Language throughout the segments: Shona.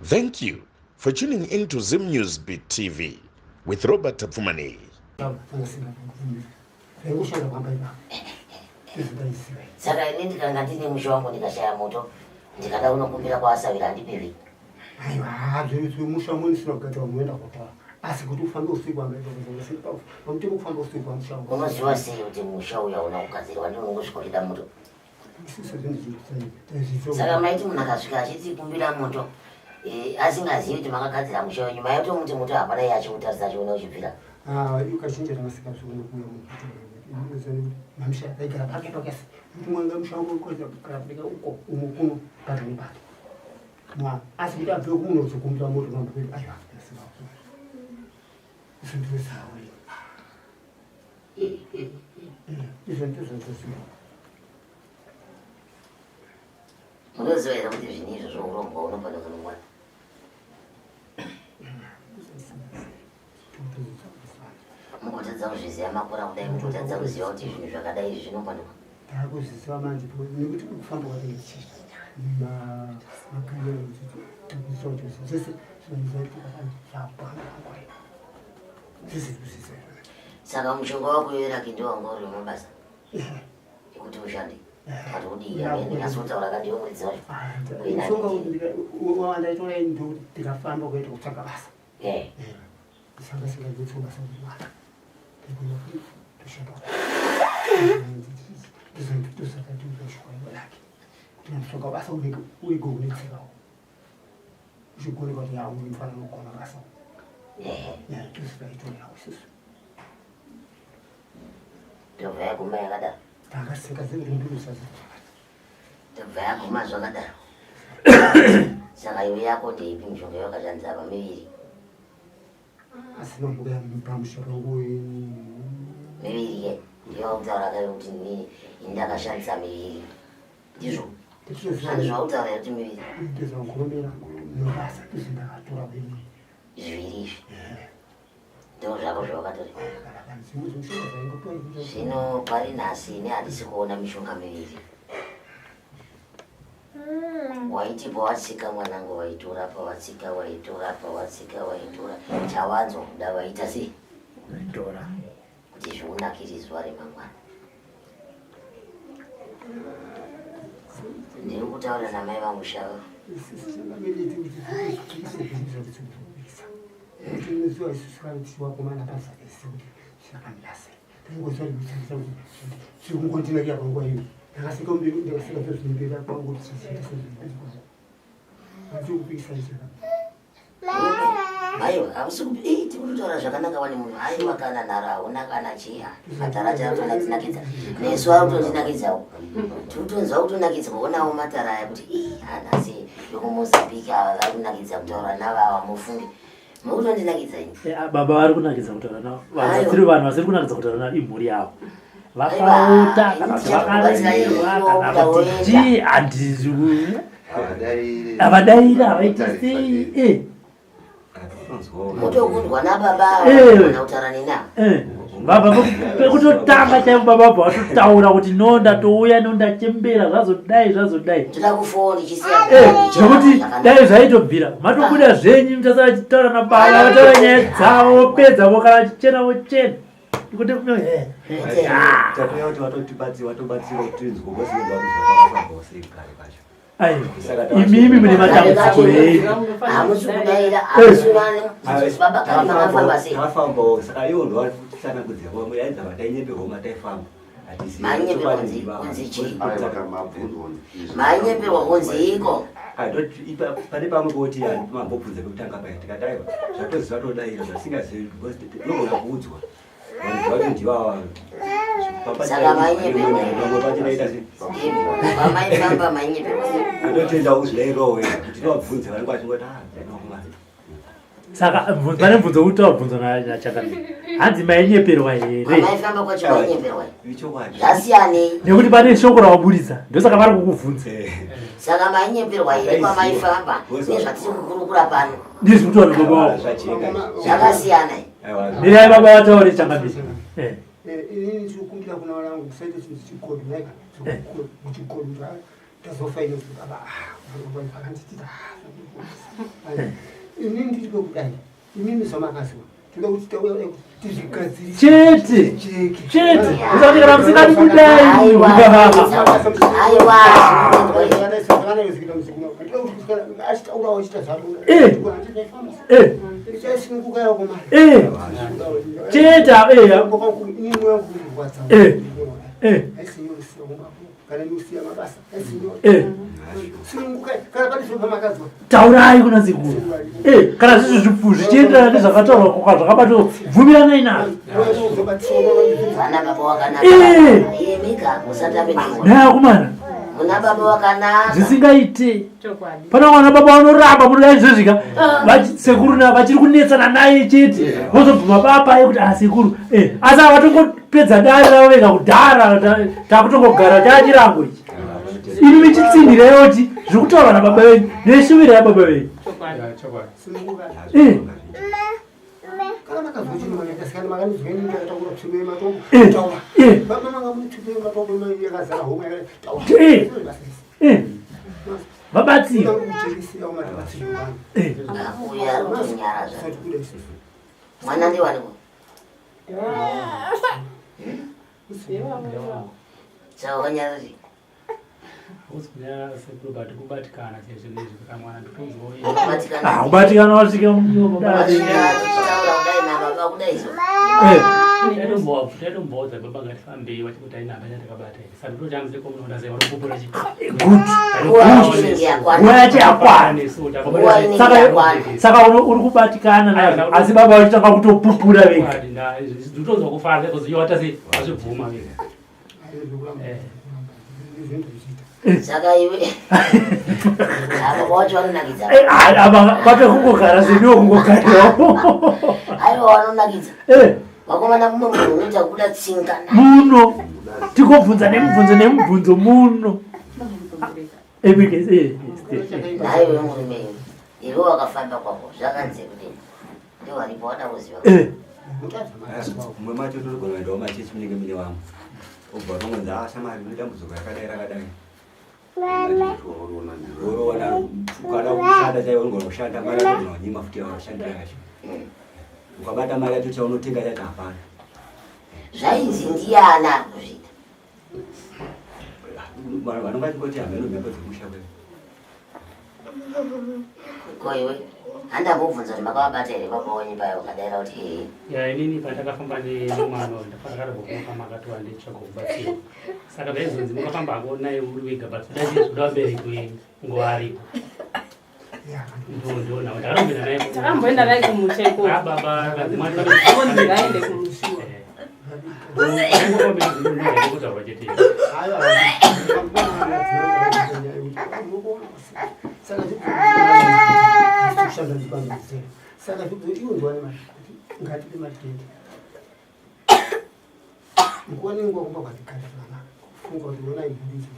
Thank you for tuning in to Zim News Beat TV with Robert Tapfumaneyi. Saka ini ndikanga ndine musha wangu ndikashaya moto ndikada kunokumbira kwaasavira handipiwi. Aiwa, zvinhu musha umweni usina kugadzirwa munoenda kotora. Asi kuti ufambe usiku pamutemo kufamba usiku pamusha. Unoziva sei kuti musha uyu hauna kugadzirwa ndiwo unongosvika uchida moto? Saka maiti munhu akasvika achiti kumbira moto eh, asingazivi kuti makagadzira musha wenyu maitomuti moto hapana iye achiutarisa achiona uchibvira. Ah, ukachinja tamasikaziona kuuya munhu mamusha aigara pake pakasi kuti mwanga musha wangu ukagara pake uko umo kuno pati nepati. Mwa asi kuti abve kuno uzokumbira moto mambo kwedu aiwa izvo ndizvo zawe izvo ndizvo zvoziva. Munoziva here kuti zvinhu izvo zvourombwa unopanda kunongwana? Mugotadza kuzviziva makura kudai mugotadza kuziva kuti zvinhu zvakadai izvi zvinopanduka. Takuzviziva manje nekuti kufamba kwake ndichii makanya takuziva kuti zvese zvinozaitika zvapanga zvese kuzviziva. Saka mushonga wako iwe ndiwo wanga uri wemabasa ekuti ushande kati udii amene ndinyatsokutaura kandi iwe muridzi wacho. Mushonga wandaitora ini ndokuti ndikafamba kuenda kutsvaga basa. Eh. Saka singaitsi basa kuwana. Toshanda. Ndosaka basa unenge urigokunetsekawo. Uchigone kuti yawo mfana unogona basa. Tosikaitorawo isusu. Ndobva yaguma yakadaro. Takaseka zindundurusa Ndobva yaguma zvakadaro. Saka iwe yako ndeipi mishonga yawakashandisa apa miviri? Asi mambuya pamusoro miviri ke ndiyo wakutaura kare kuti ini ndakashandisa miviri. Ndizvo. Handizvo wakutaura here kuti miviri? Ndizvo ngoromera nobasa ndizvo ndakatora miviri. Zviviri izvi. Ndizvo zvako zvawakatora. Zvino pari nhasi ini handisi kuona mishonga miviri. Waiti pawatsika mwanangu waitora pawatsika waitora pawatsika waitora chawanzwa kuda waita sei? Waitora. Kuti zvikunakire zuva remangwana. Ndiri kutaura namai vangu shava. Aiwa, hamusi tiri kutotaura zvakanaka wani munhu aiwa kana nharo hauna kana chii matara acho akutonakidza nesu akutotinakidzawo tikutonzwa kutonakidzwa kuonawo matara aya kuti ii hanasi vekumozambique ava vari kunakidza kutaura navo ava mufunge muri kutondinakidza ini eh, ah, baba vari kunakidza kutaura navo vanhu vasiri kunakidza kutaura navo imhuri yavo vakaota kana kuti vakaremerwa kana kuti chii handizi havadairi havaiti sei eh. motokundwa nababa eh. kana kutaura nina eh. baba pekutotanga chaivo baba vabva vatotaura kuti no ndatouya no ndachembera zvazodai zvazodai zvekuti dai zvaitobvira matobuda zvenyu muchasara chitaura nababa vataura nyaya dzavo vopedza vo kana chichena vochena Kuti Tatoya kuti vatotibatsira vatobatsira kuti tinzwe because vanhu zvakafamba sei kare kacho. Aiwa, imimi mune matambudziko enyu. Hamusi kudaira, hamusi vana, baba kare makafamba sei? Takafambawo saka ivo ndovatisanangudzira vamwe yainzi havatai mataifamba. Mainyeperwa kunzi chii? Mainyeperwa kunzi iko? Pane pamwe poti mambobvunza pekutanga paya tikati aiwa zvatoziva todaira zvasingazivi because tinogona kuudzwa vanhu vacho ndivava Saka mainyeperwa pamaifamba mainyeperwa atotenda kuzvidairawo wega kuti tinobvunza vanenge vachingoti ah saka pane mubvunzo wekuti wabvunzwa nachakamira hanzi mainyeperwa here Kwamaifamba kwacho mainyeperwa zvasiyanei nekuti pane shoko rawaburitsa ndosaka vari kukubvunza saka mainyeperwa here kwamaifamba nezvatiri kukurukura pano ndizvi kutaura baba wavo zvakasiyana mirai baba vataure changamire eh. eh, inini chikukumbira kuna vanangu kusaite chinhu chigodo naika chigodo Tazofa ino baba akanditita ini ndiri kwekudai imimi zvamakazwa toda kuti tauya kuti tizvigadzirise chete chete usati kana musingadi kudai Aiwa. Eh. Chete eh Eh. eh eh taurai kuna sekuru eh kana zvizvi zvipfu zvichienderana nezvakataurwa kwa zvakabatwa bvumiranai nazvo Vana baba wakanaka. Eh. Imika musatambe nenguva. naye akomana Muna baba wakanaka. zvisingaite Chokwadi. pana mwana baba vanoramba munoda izvozvika sekuru na vachiri kunetsana naye chete vozobvuma baba yekuti ah sekuru eh asi avatongopedza dare ravo vega kudhara takutongogara taachirango ichi imi michitsinhireyo kuti zviri kutaurwa nababa venyu neshuviro yababa venyu Chokwadi. Eh. Kana makazwa chinhu makaita makanizwa ini ndakataura tsvimbo yematombo Eh. taura Eh. baba manga mune tsvimbo yematombo yakazara homwe yakadai taura Eh. Eh. Vabatsiri. kuchekeseyawo matibatsiri vanhu Eh. Uyu ari kutonyara zva. tisati kuda isusu Mwana ndiwaniko? Saka wakanyara kuti Hausi kunyara sekuru but kubatikana sezvinhu izvi kamwana ndotonzwa kubatikana. Ah, kubatikana wasvika mudare. Wasvika tichitaura kudai nababa kudai so. Eh. taitomboudza baba ngatifambei vachikuti aina hapana takabata here saka ndotochanzi komunoona sei varikupupura chi Good. Nguva inenge yakwana. Nguva yacho yakwana. Nguva inenge Saka yakwana. saka uri kubatikana nazvo asi baba vachitanga kutopupura vega. ndotonzwa kufara because iwo watasi vazvibvuma vega zvinhu zvichiita Saka iwe. Ava wacho vanonakidza. Eh, ah, ava kwate kungogara zeniwo kungogarirawo. Aiwa vanonakidza. Eh, Vakomana mumwe munhu unoita kubuda tsinga naye. muno tikobvunza nemubvunzo nemubvunzo muno. Eh, eh, eh, eh. Naiwe murume iwe. Iwe wakafamba kwako zvakanzi kudini. Ndiwo varipo wada kuziva. Eh, mumwe macho totogona kuendawo machechi munenge mune vamwe obva watongonzi a shamari mune dambudziko rakadai rakadai woroona ukada kushanda chaiwo unogona kushanda mari yacho unogona kunyima futi yaushandira yacho ukabata mari yacho chaunotenga chacho hapana Zvainzi ndiani ari kuzviita. Vanhu vanonga vachingoti hameno mhepo dzemusha kwedu Ko iwe handambobvunza kuti makavabata here baba wenyu paya ukadaira kuti ehe. Ya inini pandakafamba nemwana uyu ndakadabva makati wanditsvaga kubatsirwa saka zvaizonzi mukafamba hako naye uri wega but dai zvoda vabereki nguva aripo ndondoona ndakamboenda naye Takamboenda naye kumusha ikoko. Ah, baba kanzi mwana Konzi ngaende kumushiwa. kutaurwa chete saka iwo ndiwane mari kuti ngatipe mari tiende nguva nenguva kumba kwatigara zvakanaka kufunga kuti ona imhuri idzi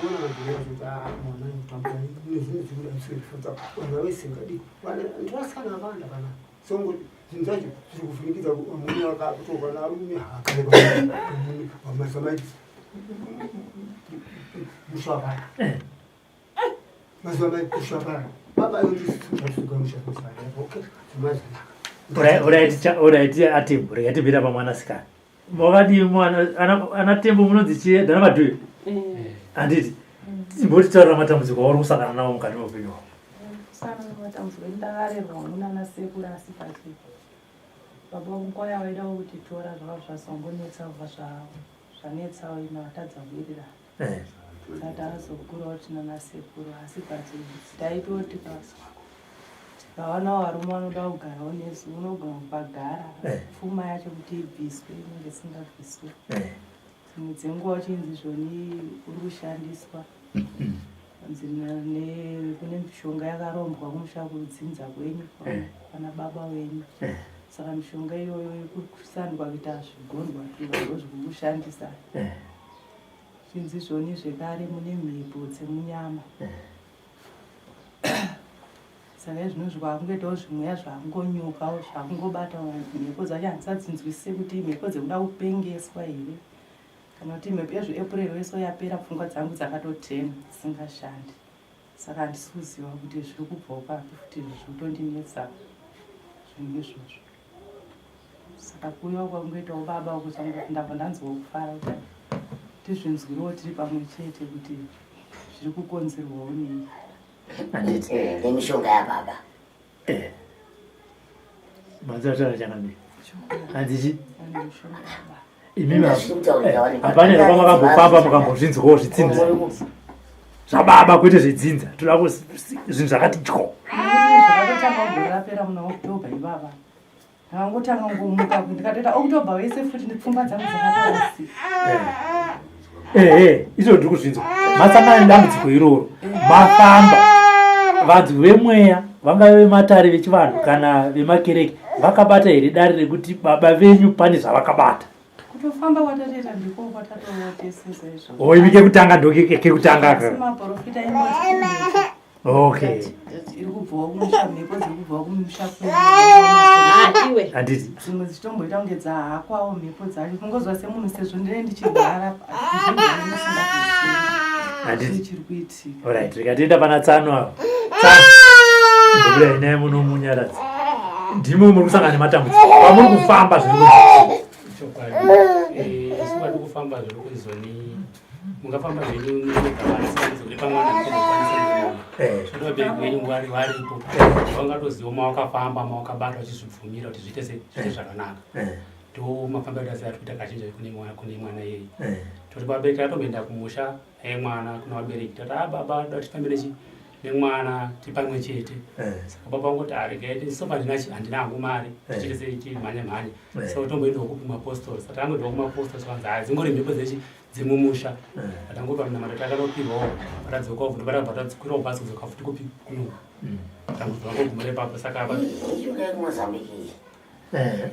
unoona vanhu kuti mwana kutambura nezvinhu zvikuda zvisirifadza vanhu vavesingadi ndivasikana vakawanda kana songo zvinhu zvacho zviri kuvhiringidza murume akatorwa narume haagare pamazamai musha wapara mazuva mai musha wapara baba ndisuga musha okay zvimazvanaka Alright, atembo rega tibvira pamwanasikana. Makadii mwana ana tembo munonzi chii dhana madhuyu handiti timbotitaurira matambudziko auri kusangana nawo mukati meupenyu hwako. Kusangana nematambudziko ndakarerwa munana sekuru asi pachipo baba vangu kwaya vaida kutitora zvakabva zvazongonetsa kubva zvanetsawo ino vatadza kuwirirana. Saka takazokurawo tinana sekuru asi but taitoti tikawana varume vanoda kugarawo nesu unogona kupagara. Pfuma yacho kuti ibviswe inenge isingabviswe. Dzimwe dzenguva uchinzi zvoni uri kushandiswa nzi kune mishonga yakarombwa kumusha kudzinza kwenyu pana baba wenyu. Saka mishonga iyoyo kusandwa kuita zvigondwa ndo zvikukushandisa. Chinzi zvoni zvekare mune mhepo dzemunyama. Saka izvinozvi kwakungoitawo zvimweya zvakungonyukawo zvakungobata vanhu mhepo dzacho handisatsinzwisise kuti mhepo dzekuda kupengeswa here. Kana kuti mhepo yezveApril wese yapera pfungwa dzangu dzakatotena dzisingashandi. Saka handisi kuziva kuti zviri kubvawo papi futi izvi zviri kutondinetsa zvinhu izvozvo. Saka kuuya kwangoitawo baba uku ndabva ndanzwawo kufara kuti tizvinzwirewo tiri pamwe chete kuti zviri kukonzerwawo nei. Handiti. Nemishonga yababa. Eh. Manzwa changamire. Hanzi chi? Imi hapana here kwamakambofamba mukambozvinzwawo zvitsinza zvababa kwete zvedzinza toda zvinhu zvakati dyo. Zvakatotanga gore rapera muna October ivava. Ndakangotanga ngomuka ndikatoita October wese futi pfungwa dzangu dzakatoasi. Ehe, eh, izvo ndiri kuzvinzwa. Masangana nedambudziko iroro. Mafamba. Vanhu vemweya vangave vematare vechivanhu kana vemakereke vakabata here dare rekuti baba venyu pane zvavakabata? Kutofamba kwatatoita ndiko kwatatotesesa izvo. Oh, imi kekutanga ndokekutanga ka. Maprofita imoti. Okay. Iri kubvawo kumusha mhepo dziri kubvawo kumusha ah, handiti dzimwe dzichitomboita kunge dzahakwawo mhepo dzacho kungozwa semunhu sezvo ndine ndichirwara handiti chiri kuitika Alright, rikatienda pana tsano ava. Tsano. Ndobuda inaye muno munyaradzi. Ndimo muri kusangana nematambudziko. Pamuri kufamba zviri kunzi. Chokwadi. Eh, isu vari kufamba zviri kunzoni mungafamba zvenyu mega uri pamwana kukwanisa muona Eh. zvino vabereki venyu vari varipo vangatoziva mawakafamba mawakabata vachizvibvumira kuti zviite se zviite zvakanaka Eh. ndo mafambiro atasi ari kuita kazhinji kune mwana kune mwana iyeye Eh. toti vabereki takatomboenda kumusha naye mwana kuna vabereki tati a baba da tifambe nechi nemwana tiri pamwe chete Eh. saka baba vangoti aregai sofa handina hangu mari Eh. tichiite sechimhanya mhanya Eh. saka tomboendawo kupi kumapostori saka tangoendawo kumapostori tikanzi hai dzingori mhepo dzechi dzemumusha Eh. atangopa minamato takanopirwawo patadzokawo futi patabva takwirawo bhasi kudzoka futi kupi kuno dambudziko rangogumira ipapo saka apa Mishonga yekuMozambique iyi. Eh.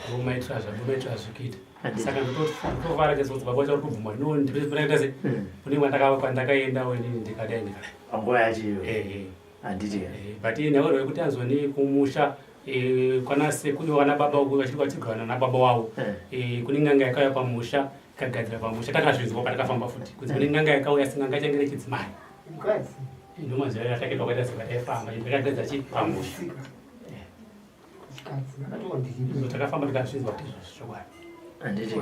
ndomaitira zvandomaitira zvikuita Handiti. saka ndotofara chezonzi baba vacho vari kubvuma no ndipetaita se Mm. kune kwandakaendawo inini ndikadai ndikadai Panguva yacho iyoyo. ehe Handiti. Eh, but nhaurwa yekuti anzoni kumusha eh, kwana sekuru vana baba vachiri vachigara nababa wavo Eh. Eh, kune n'anga yakauya pamusha ikagadzira pamusha takazvinzwa patakafamba futi kunzi kune n'anga yakauya asi n'anga change rechidzimai Mukadzi. ndomazuva atakaitwa kwaita seka taifamba yakagadzira chi pamusha Tsika. Chikadzi. Akatowandiripo. Izvo takafamba tikazvinzwa kuti izvozvo chokwadi Handiti.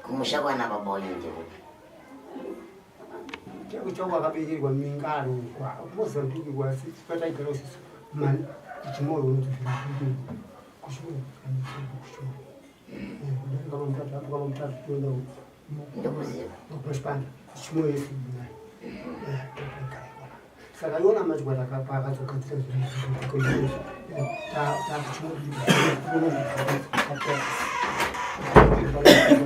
Kumusha kwana baba wenyu ndekupi? Chako chako akabekerwa mingano kwa Mozambique kwa pataigara isusu mani chimoyo unoti kushura kushura. Kama mtatu hapo kama mtatu tuenda Ndokuziva. kushpanda chimoyo yesu naye. Saka iona machikwata akazogadzira zvinhu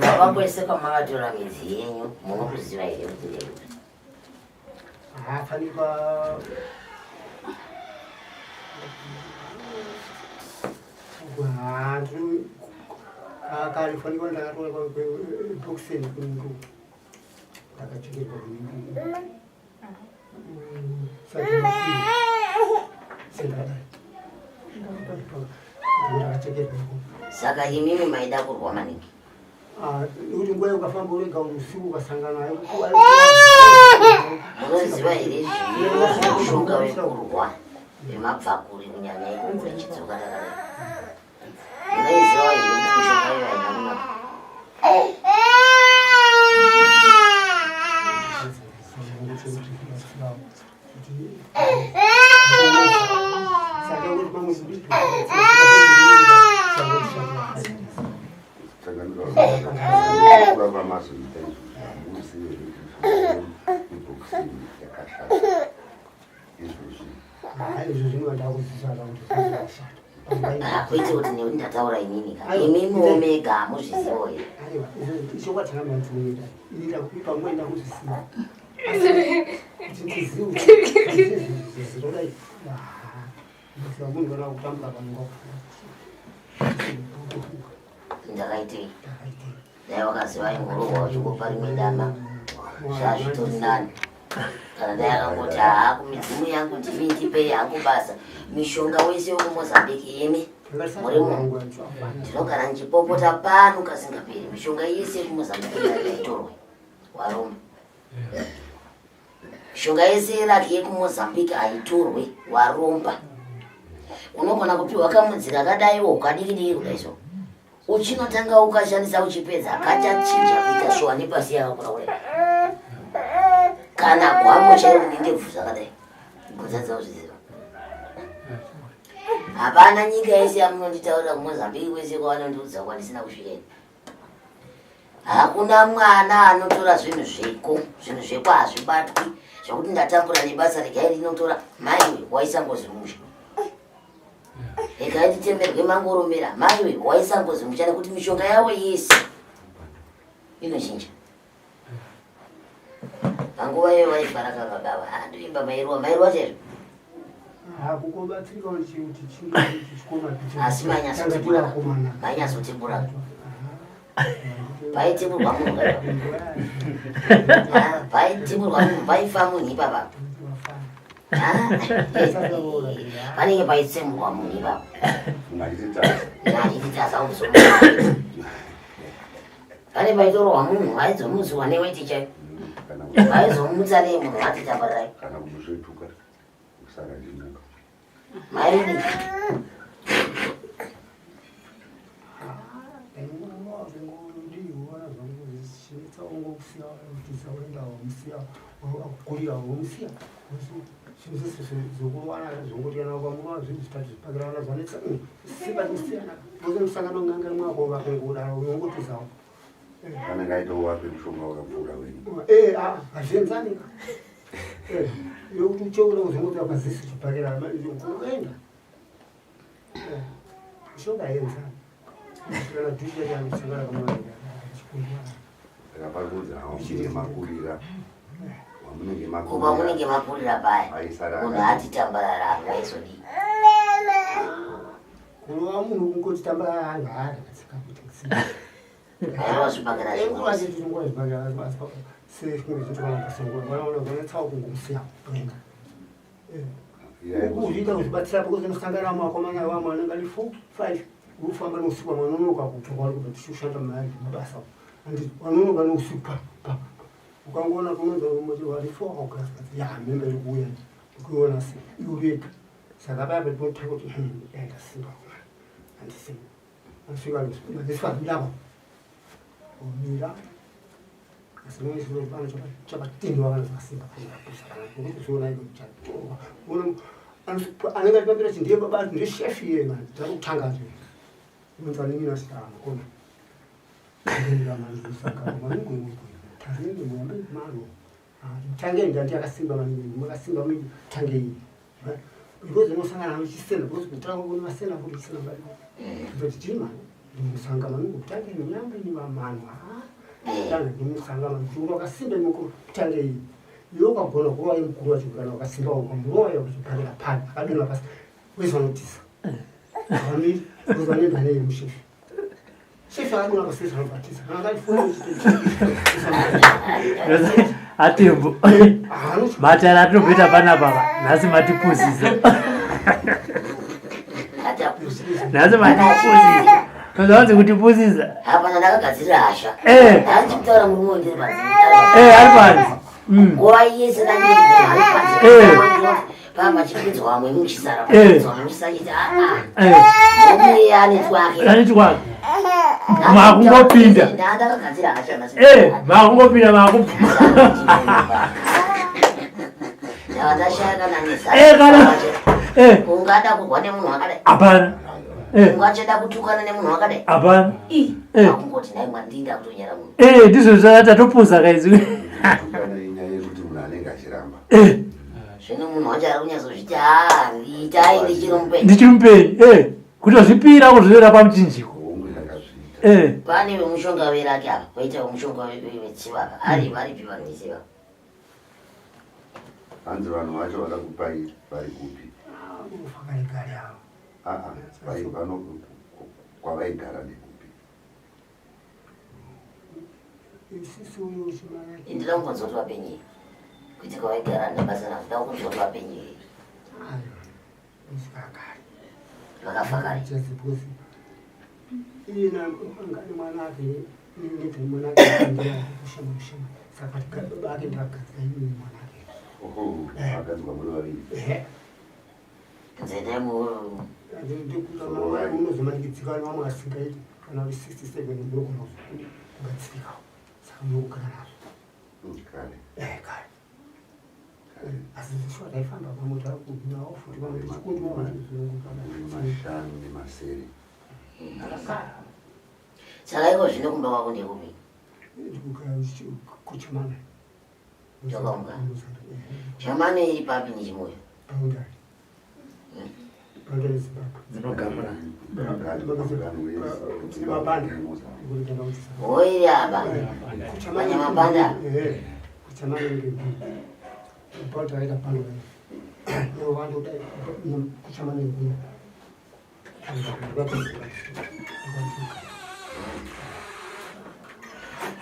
Baba kwese kwamakatora midzi yenyu munokuziva here kuti ndekupi? haafanikwa karifanikwa ndakatora bhokiseni kuningu ndakachekerwa kuningu ndakachekerwa Saka imimi maida kurwa maningi. kuti nguva ukafamba urega usiku ukasangana nayo Munoziva here zviro zvemushonga wekurwa vemabvakuri kunyanya ikoko richidzoka rakadai? Munoiziva here kuti mishonga iyo haina kunaka? Kuramba mazoita izvo zvamuzive ibhokisini yakashata izvozvi izvo zvinovandakuziva kuti zvakashata Ah, Kwete kuti nekuti ndataura inini ka. Imimiwo mega hamuzvizivo here? aiwa chokwadi chakambandiunoita panguva enda kuzvisiya kuti ndizive zvirodai munhu kana kutambura panonga Ndakaitei? Dai wakaziva ingorohwa uchingopa rimwe dama zvazvitori nani. Kana dai akangoti haa kumidzimu yangu ndimi ndipei hangu basa. Mishonga wese wekuMozambique imi. Murimo ndinogara ndichipopota pano kasingaperi. Mishonga yese yekuMozambique yaitorwe waromba. Mishonga yese yeraki yekuMozambique haitorwe waromba. Unogona kupiwa kamudzi kakadaiwo kadiki diki kudai so. Uchinotanga ukashandisa uchipedza kachachinja kuita shuwa nepasi yakakura kudai. Kana gwambo chairo nendebvu zvakadai. Kutadza kuzviziva. Hapana nyika yese yamunonditaurira kuMozambique kwese kwavanondiudza kwandisina kusvika ini. Hakuna mwana anotora zvinhu zveko, zvinhu zveko hazvibatwi zvekuti ndatambura nebasa regai ndinotora maiwe waisa ngozi musha. Regai nditemerwe mangoromera maiwe waisa ngozi musha nekuti mishonga yavo yese inochinja. Panguva iyo vaifara ka baba ava. Ah, ndoimba mairuwa, mairuwa chaizvo. Asi mainyatsotibura. Mainyatsotibura. Paitiburwa munhu ka. Ah, paitiburwa munhu, paifa munhu ipapa. Ah, panenge paitsemurwa munhu ipapa. Achititasa kumusoro. Pane paitorohwa munhu aizomutsiwa neweti chaiyo. Aizomutsa nei munhu ati tambararai. Kana kumusvetuka usara ndimuka. Maini. Anenge aita wape mushonga wakapfuura wenyu. Eh, ah, hazvienzani ka. Eh, yokuti ucheura kuzongoti paziso chibhakera kuenda. Eh, mishonga haienzani. Kana dhushi yacho anosangana kamwana chikuru. Saka pari kunzi hamunenge makurira. Wamunenge Kuba munenge makurira paya. Aisara Munhu ati tambarara haizodii. Kurova munhu kungoti tambarara anhu haari katsika kuti tsika. Aiwa zvibhakera Nguva zhinji nguva zvibhakera asi sekunge zvinhu pasongora vanoona vanotsawo kungomusiya kuenda. Kuzviita kuzvibatsira because unosangana namakomana vamwe anenge ari 4 5 ufamba neusiku vamwe vanonoka kubva kwauri kubva tichishanda mabasa and vanonoka neusiku pa pa ukangoona kunonza vari 4 akugara ya mhembe iri kuuya ukuiona se iwe vega saka paya paipotaa kuti ndasimba handisimba asvika maziso ndava omira asi chakatendwa kana zvakasimba kana kuzoona chatorwa anenge achipambira chi ndiye baba ndiye chef iye mani takutanga zve unonzi anenge nasitama kona tange ndandi yakasimba maningi makasimba maningi tange iyi because unosangana nochisena because kutanga kune masena futi chisena bariko but chima ndimusanga maningi kutange nyambe ni vamano tange ndimusanga maningi churu wakasimba mukuru kutange iyi iwe ukagona kurova mukuru wacho kana wakasimba ukamurova kuchibhakira pani akadonha pasi wese vanotisa vamiri because vanoenda neye mushefi shefi akadonha pasi wese vanobatisa kana akaifuwa Atembo. Matara atinobeta panapa nhasi matipuzisa. Nhasi matipuzisa. Tozavanzi kutipuzisa. Hapana ndakagadzirira hasha. Eh. Ndachikutaura murume ndiri panze. Eh, ari panze. Nguva yese ndandiri ari panze. Eh. Pamba chipinzwa vamwe muchisara. Eh. Pinzwa muchisara chiti ah ah. Eh. Murume ane twake. Ane twake. Makungopinda. Ndakagadzira hasha nhasi. Eh, makungopinda makubvuma. Ndashaya kana nezano. Eh, kana. Eh. Ungada kurwa nemunhu wakadai. Hapana. Eh. Ungachada kutukana nemunhu wakadai. Hapana. Ii. Eh. Akungoti nhai Mwari ndinda kutonyara munhu. Eh, ndizvo zvatatopuza kaizvi. Kana inyaya yekuti munhu anenge achiramba. Eh, Zvino munhu wacho ari kunyatsozviti haa itai ndichiri mupenyu. ndichiri mupenyu. Eh, kutozvipira kuzviera pamuchinjiko. Eh, Pane vemushonga weraki apa, koita vemushonga wetsiva apa. Ari varipi vanhu vese ivava? Hanzi vanhu vacho vakakupai vari kupi? Vakaigare avo. Ah ah, vai vano kwavaigara ndekupi? Isusu uyo chimaya. Ndinoda kungonzwa kuti vapenyu. Kuti kwavaigara nebasa navo, ndinoda kunzwa kuti vapenyu. Ayo. Isikakare. Vakafa kare. Iyena anga ane mwana ake nete mwana ake kushama kushama saka baba ake ndakagadzira inini mwana ake. Oho, akagadzirwa muri vaviri. Ehe. Nzendai mu Unozomanikidzika vamwe vasingaiti kana uri 67 unogona kugadzirikawo saka munogara nazvo. Kare. Eh, kare. Asi shuwa taifamba pamwe takunawo futi pamwe tichikundwa Mashanu nemasere. Saka iko zvino kumba kwako ndekupi? Ndikugara kuchamana. Chakaunga. Chamane iri papi neChimoyo? Boundary. Boundary Zimbabwe. Dzinogamura. Tine mabanda. Hoiri apa. Pane mabanda. Kuchamana boundary yakaita boundary. Newanda kudai kuchamana kuno.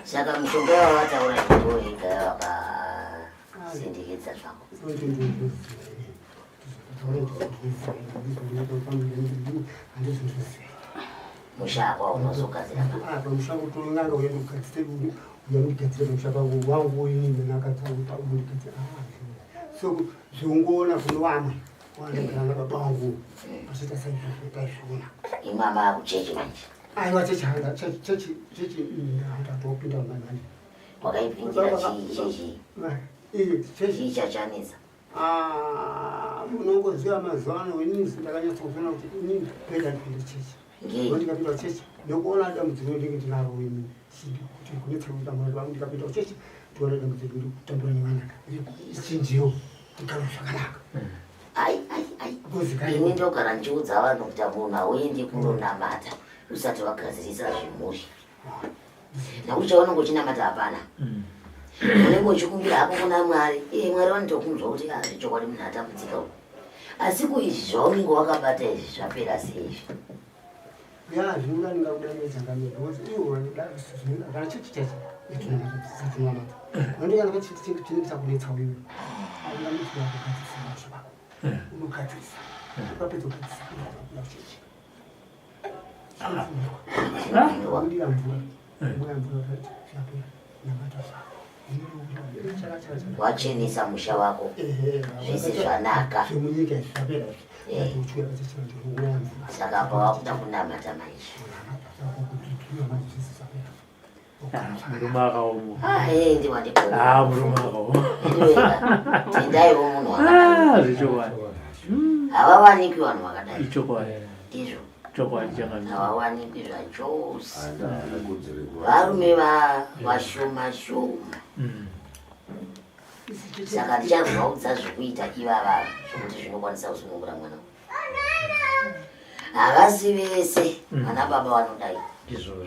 Saka mishonga yawataura ndiwo yega yawakasindikidza zvako. Musha wako unozogadzira pa. Apa musha kutonanga uye ndikugadzire uye ndigadzire musha pangu wangu ini ndakatsaundigadzira. So zviungoona kuno vamwe wandigara nababa vangu vachiita saizvozvo taizviona. Imama akuchechi manje. Aiwa chechi handa chechi chechi chechi ndatopinda manje. Wakaipindira chii chechi? Iye chechi Chii chachanetsa? Ah, munongoziva mazuva ano inini ndakanyatsokuona kuti inini ndinoita ndipinde chechi. Ngei? Ndikapinda chechi nekuona dambudziko ndinenge ndinaro ini kuti kunetsera kuita mwana wangu ndikapinda chechi ndiona dambudziko ndiri kutambura nevana ichinjiwo ndigare zvakanaka. Ai ai ai. Because kai- Ini ndogara ndichiudza vanhu kuti munhu hauendi kunonamata usati wagadzirisa zvemhuri. Nekuti chaunenge uchinamata hapana. Unenge uchikumbira hako kuna Mwari. Iye Mwari vanotokunzwa kuti ah zvechokwadi munhu atambudzika uku. Asi kuizvi zvaunenge wakabata izvi zvapera sei izvi? Ya zvinoda ndingakuda nechangamiro because iwo kana chechi chacho tinonamata nonde kana chechi chinenge chakunetsa uyu aungamufira kugadzirisa musha wako unogadzirisa ukapedza kugadzirisa unokuda chechi unodira mvura mweya mvura ukati zvapera namata zvako Wachenesa musha wako. Zvese zvanaka. Zvemunyika izvi zvapera izvi uchiuya pachechi mweya mvura Saka apa wakuda kunamata manje. Murume akaoma. Ah, eh, ndi wandikona. Ah, murume akaoma. Tendaiwo munhu wakadai. Ah, zvechokwadi. Havawanikwi vanhu vakadai. Ichokwadi. Ndizvo. Chokwadi chakanaka. Havawanikwi zvachose. Anakodzero Varume vashoma shoma. Saka ndichazovaudza zvekuita ivava zvekuti zvinokwanisa kusunungura mwana. Havasi vese vana baba vanodai. Ndizvozvo.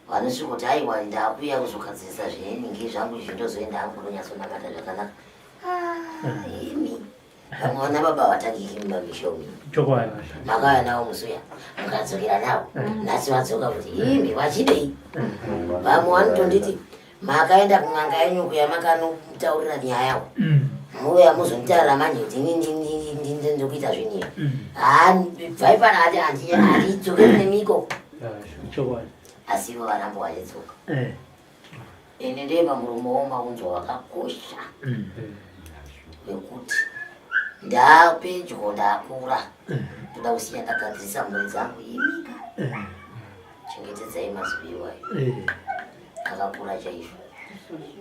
Vanosvikoti aiwa ndakuuya kuzogadzirisa zvenenge zvangu izvi ndozoenda hangu kunonyatsonamata zvakanaka. Ah, imi. Vamwe vana baba havatangiki mumamisha umu. Chokwadi. Makauya navo musi uya mukadzokera navo nhasi vadzoka kuti imi vachidei. Vamwe vanotonditi makaenda kun'anga yenyu kuya makanotaurira nyaya uko. Mouya muzonditaurira manje kuti ini ndikuita zvinhu izvi. Haa bvai pano hati handidzokeri nemiko. Chokwadi. Asi ivo varamba vachidzoka. Eh. Ende ndeye pamuromo wamaunzwa wakakosha wekuti ndapedyo ndakura ndoda kusiya ndagadzirisa mhuri dzangu imika chengetedzai mazwi iwayo Eh. akakura chaizvo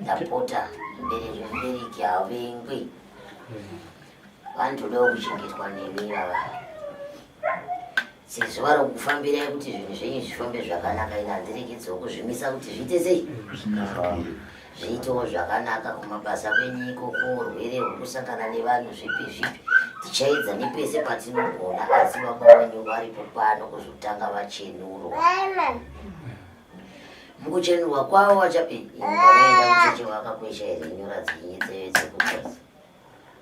ndapota mubereki mubereki havengwi vanotodawo kuchengetwa nemi ivava sezvo vari kufambirai kuti zvinhu zvenyu zvifambe zvakanaka ine handiregedzewo kuzvimisa kuti zviite sei zviitewo zvakanaka kumabasa kwenyu ikoko urwere hwekusangana nevanhu zvipi zvipi tichaedza nepese patinogona asi baba venyu varipo pano kuzotanga vachenurwa mukuchenurwa kwavo vachapi pavaenda kucheche vakakwesha here nyora dzenyu dzekukosa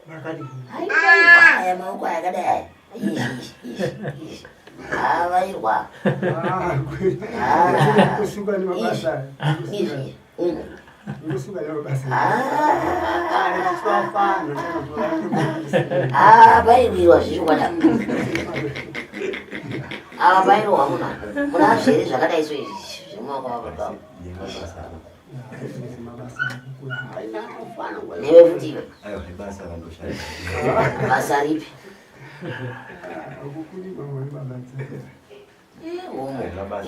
vakati aiwa aya maoko aya akadai aya izvi izvi izvi izvi havairwa kusuka nemabasa izvi kusuka nemabasa Ah, vairwirwa zvichikwana. Ava pairohwa munhu apa. Munazvo here zvakadai so izvi zviri mumaoko mababa avo? Newe futi iwe. Basa ripi? Umu,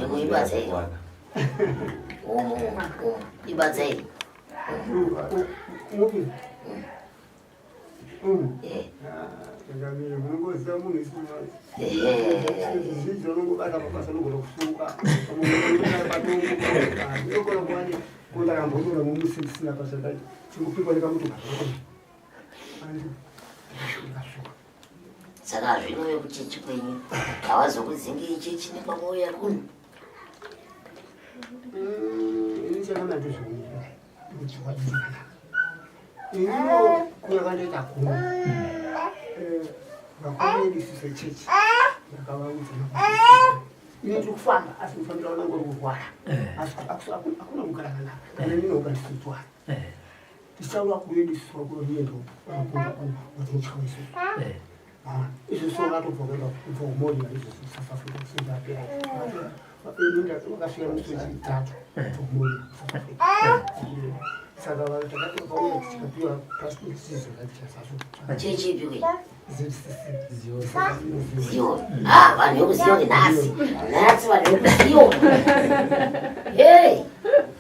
umu ibasa iri. Umu, umu, ibasa iri. Munongoziva munhu zvinji unongobata mabasa unogona kusunga unogona kuva kundakambonyora mumusi ndisina basa chingopikwa nekamutu. Saka hazvino vekuchechi kwenyu havazokudzingei chechi nekwamauya kuno? Ini chakanaka ndozvinoita kuti chokwadi chakanaka. Inino kuya kwandoita kuno, vakuru vedu isu sechechi ndakavaudza, ini ndiri kufamba asi kufambira vanangu uri kurwara, asi hakuna kugara kanaka kana ndinoga ndisitwara tichitaura vakuru vedu isusu, vakuru niendo vanokumba vatinotyawo isusu. Izvo so vakatobva kuenda kubva kuMoria izvo South Africa sezvapera vakasvika musi wechitatu kubva kuMoria, South Africa. Saka takauya tikapiwa passport sizorachasaso. Chechi ipi kwe? ZCC. Zion. Ah, vanhu vekuZion nhasi. Nhasi vanhu vekuZion. Hey!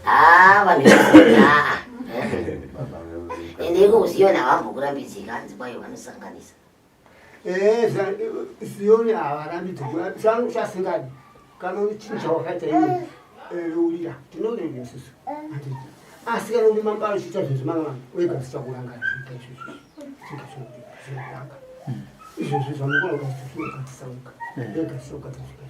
Ah, vanhu vekuZion. Ah. Ende iko kuZion havambokurambidzika, hanzi kwayo vanosanganisa. Zioni havarambidzi chasingadi kana uri chinhu chawakaita iwe reurira tinoreurira isusu, asi kana uri mambaro uchiita zvinhu zvemamama wega zvichakurangara zviita izvozvo zvinga zvinoranga izvozvo zvanokona ukazviugadzisa wega wega zvichakugadzira zvika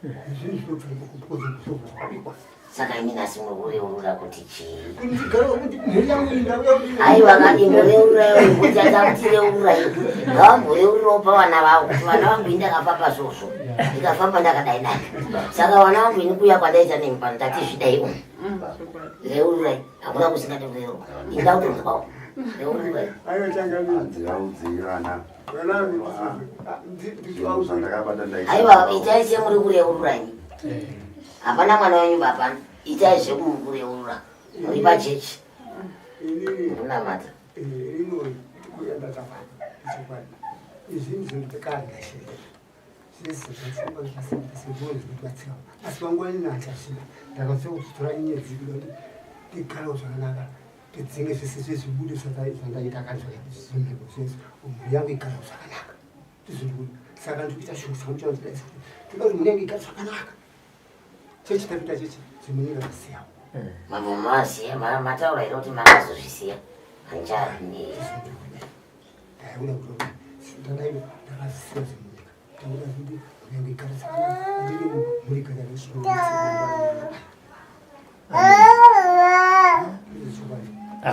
izvozvo zvinhu zvinobva ikoko because zvinobva zvakabikwa. Saka imi nhasi muri kureurura kuti chii? Kuti ndigare kuti mhuri yangu iyi ndauya kuti Aiwa, kaimboreurura kuti atakuti reururai, ngavamboreururawo pavana vavo kuti vana vangu ini ndakafamba zvozvo, ndikafamba ndakadai dai, saka vana vangu ini kuya kwandaita nemi pano ndati zvidai umu. Reururai, hakuna kusingadi kureurwa, inda kutonzwawo, reururai. Aiwa, changamire. Handivaudzi vana. Vana Zvinhu zvandakabata ndaisa. Aiwa, itai semuri kureurura imi, hapana mwana wenyu bapana, itai zvekumukureurura muri pachechi. Inini munamata. Ino kuya ndakafamba chokwadi izvinhu zvinhu ndakandashira zvese zvafamba zvakasiyana sezvoo zvinobatsira, asi panguva ino hachazvina. Ndakatsoka kuzotora nyenyedzi kuda kuti ndigarawo zvakanaka, ndidzinge zvese zvezvibude zvandaita kanzvimbo zvese, mhuri yangu igarawo zvakanaka. Ndizvindikuda, saka ndikuita shungu dzangu chakuti toda kuti mhuri yangu igare zvakanaka. Chechi tapinda chechi zvimunyika zvasiyawo. Mambo masiya, mataura here kuti makazozvisiya hanjani? Ndaiona kuti ndadai ndakazisiya zvemunyika, ndakuda kuti mhuri yangu igare zvakanaka, ndini mhuri igare.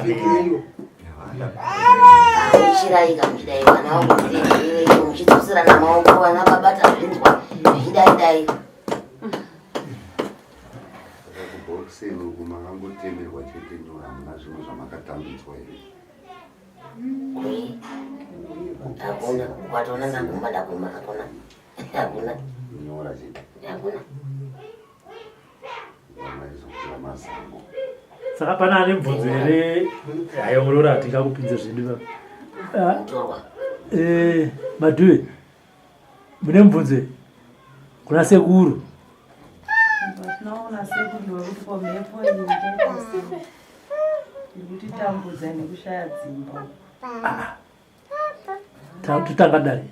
Zvireyo. Muchirai kamuchidai vana vangu, muchidzoserana maoko, vana babata zvinzwa zvichidai dai. Saka kubhokiseni uku makangotemerwa chete nyora, hamuna zvimwe zvamakatambidzwa here? Kui hakuna, ukatoona ndaguma, ndaguma, hakuna, hakuna. Nyora chete? Hakuna. Maizokuva mazango. Saka pana ane mubvunzo here? Hayo murora hatingakupinze zvedu. Ah, Mutorwa. Madhuve, mune mubvunzo here kuna sekuru? Tinoona sekuru wekuti ko mhepo iyi ichaita sei iri kutitambudza nekushaya dzimba? Totanga dare.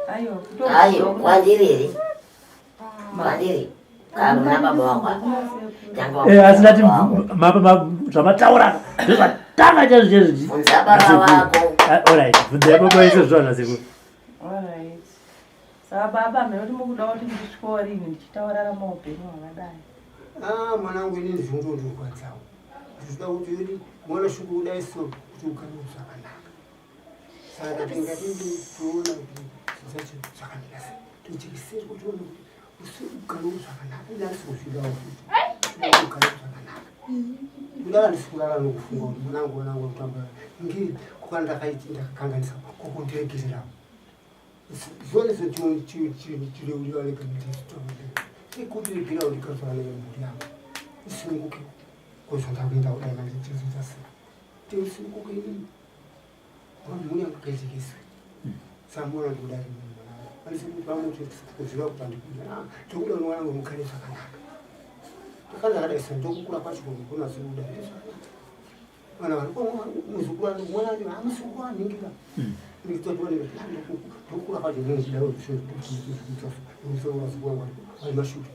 Aiwa. Aiwa, kwandiri here? Kwandiri kana kuna baba wako apa? Tanga. Asi ndati zvamataura ndozvatanga chaizvo chaizvo. Bvunza baba vako. Alright, bvunzai baba vese zvana sekuru. Alright, saka baba mheno kuti mukuda kuti ndisvikewo rini ndichitaurara maupenyu hwakadai? Ah, mwanangu, inini zvingondorwadzawo, ndinoda kuti uri mwana shuku kudai so kuti ugare zvakanaka. Saka tingatindi toona kuti zvinhu zvacho zvakamira sei, tojekeseri kuti uone kuti ugare zvakanaka. Ini handisi kuzvidawo futi, toda kuti ugare zvakanaka. Kuda handisi kurara nokufunga kuti mwanangu, mwanangu, kutambura ngei kukana ndakaiti ndakakanganisa kokundiregererawo. Zuva nezuva tichireurira rega ndikuti regira ndikazvara nemhuri yangu isununguke kozvandakuenda kudai manje tizoita sei tisununguke inini mhuri yangu gaizikiswe samona ndikudai kuziva kuti andikuda tokuda unowana ngo mukare zvakanaka ndakadai akadai sa ndokukura kwacho kunazikuda zvakanaka vana vari muzukuru mwana hamusi kuvaningira ndokukura kwacho vari mashure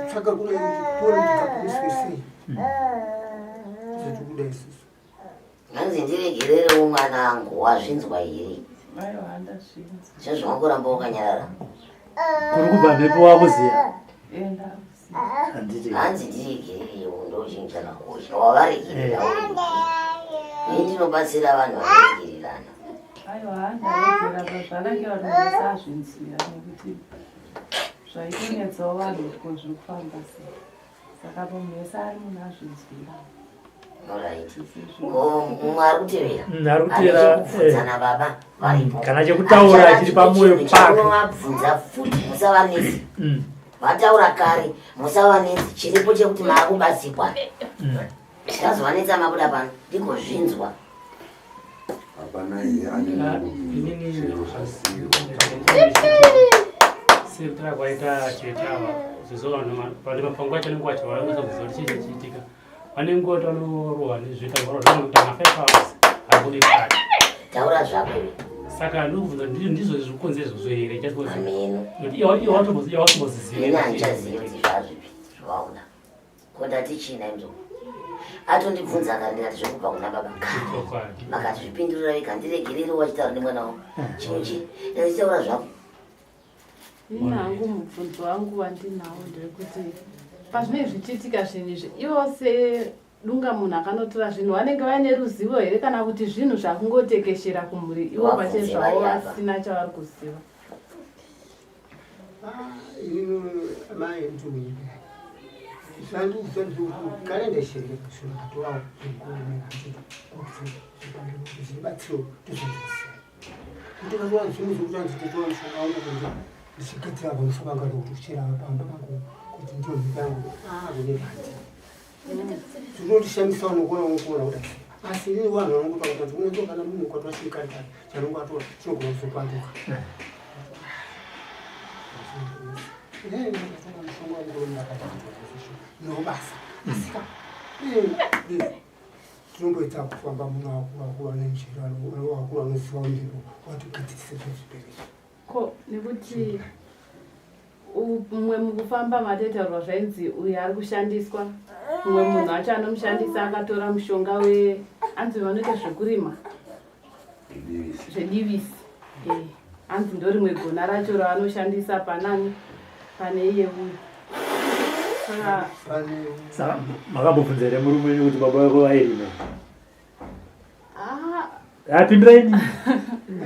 tsvaka kuda sei zvatikuda isusu. Hanzi ndiregererewo mwanangu, wazvinzwa here? Aiwa, handazvinzwa. Sezvawangoramba wakanyarara. Kuri kubva mhepo wakuziya. Enda. Handiti. Hanzi ndiregererewo ndochinhu chakakosha. Wavaregerera ini ndinobatsira vanhu vanoregererana. Aiwa, handaregera zvanake vanhu vese azvinzwira nekuti zvaitonetsawo vanhu kuti ko zviri kufamba sei. Saka munhu wese ari munhu azvinzwira. Alright. Ko mumwe ari kutevera? Ari kutevera, Ane chekubvunza nababa varipo. Kana chekutaura chiri pamwoyo pake. Chamunovabvunza futi musavanetsi. Vataura kare musavanetsi chiripo chekuti maakubatsikwa. Tazovanetsa mabuda pano ndigozvinzwa. Hapana here ane chero zvasirwa? Sekutara kwaita tete ava zvizo vanhu vane mapango acho anenge acho vanongozoziva kuti chii chichiitika. Vane nguva tanorohwa nezvita varohwa kuti kana 5 hours habude kare. Taura zvako iwe. Saka ndikubvunza ndizvo zvikukonzera izvozvo here? Just Ameno. Nekuti iwe iwe watomboziziva. Ini handichazivi kuti zvazvipi zvawakuda. Ko ndati chii nhai muzukuru? Atondibvunza kare ndikati zvekubva kuna baba kare. Makazvipindurira vega ndiregerere wachitaura nemwana wangu. Chinhu chii? Ndachitaura zvako. Ini hangu mubvunzo wangu wandinawo ndewekuti pazvinenge zvichiitika zvinhu izvi ivo sedunga munhu akanotora zvinhu vanenge vaine ruzivo here kana kuti zvinhu zvakungotekeshera kumhuri ivo Vabvunze pachezvavo vari apa. vasina chavari kuziva. Ini mai ndikunyika zvandiudza ndikuti kare ndashirika zvinotorawo kuti zvibatsiro tozvandisiya kuti kazuva zvimwe zvekuti anzi totora mushonga unokunze ndichigadzira pamusoro panga kuti kuchera pamba pangu kuti ndiyo mhika yangu kune handi zvinondishamisa unokuona unokuona kudai asi inini vanhu vanongotaura kuti unotoka kana munhu ukatora chinhu kare kare chanonge atora chinogona kuzopanduka. Nobasa asika tinomboita kufamba munhu akuru akuru ane njere akuru anoziva miro watigadzirisa zvezvibereki. Ko nekuti mumwe mukufamba matetaurwa zvainzi uyu ari kushandiswa mumwe munhu acho anomushandisa akatora mushonga we anzi vanoita zvekurima zvedivisi. Hanzi ndorimwe gona racho ravanoshandisa panani pane iye uyu. Saka Saka makambobvunza here murume wenyu kuti baba vako vairima? Ah, Apindurai ini.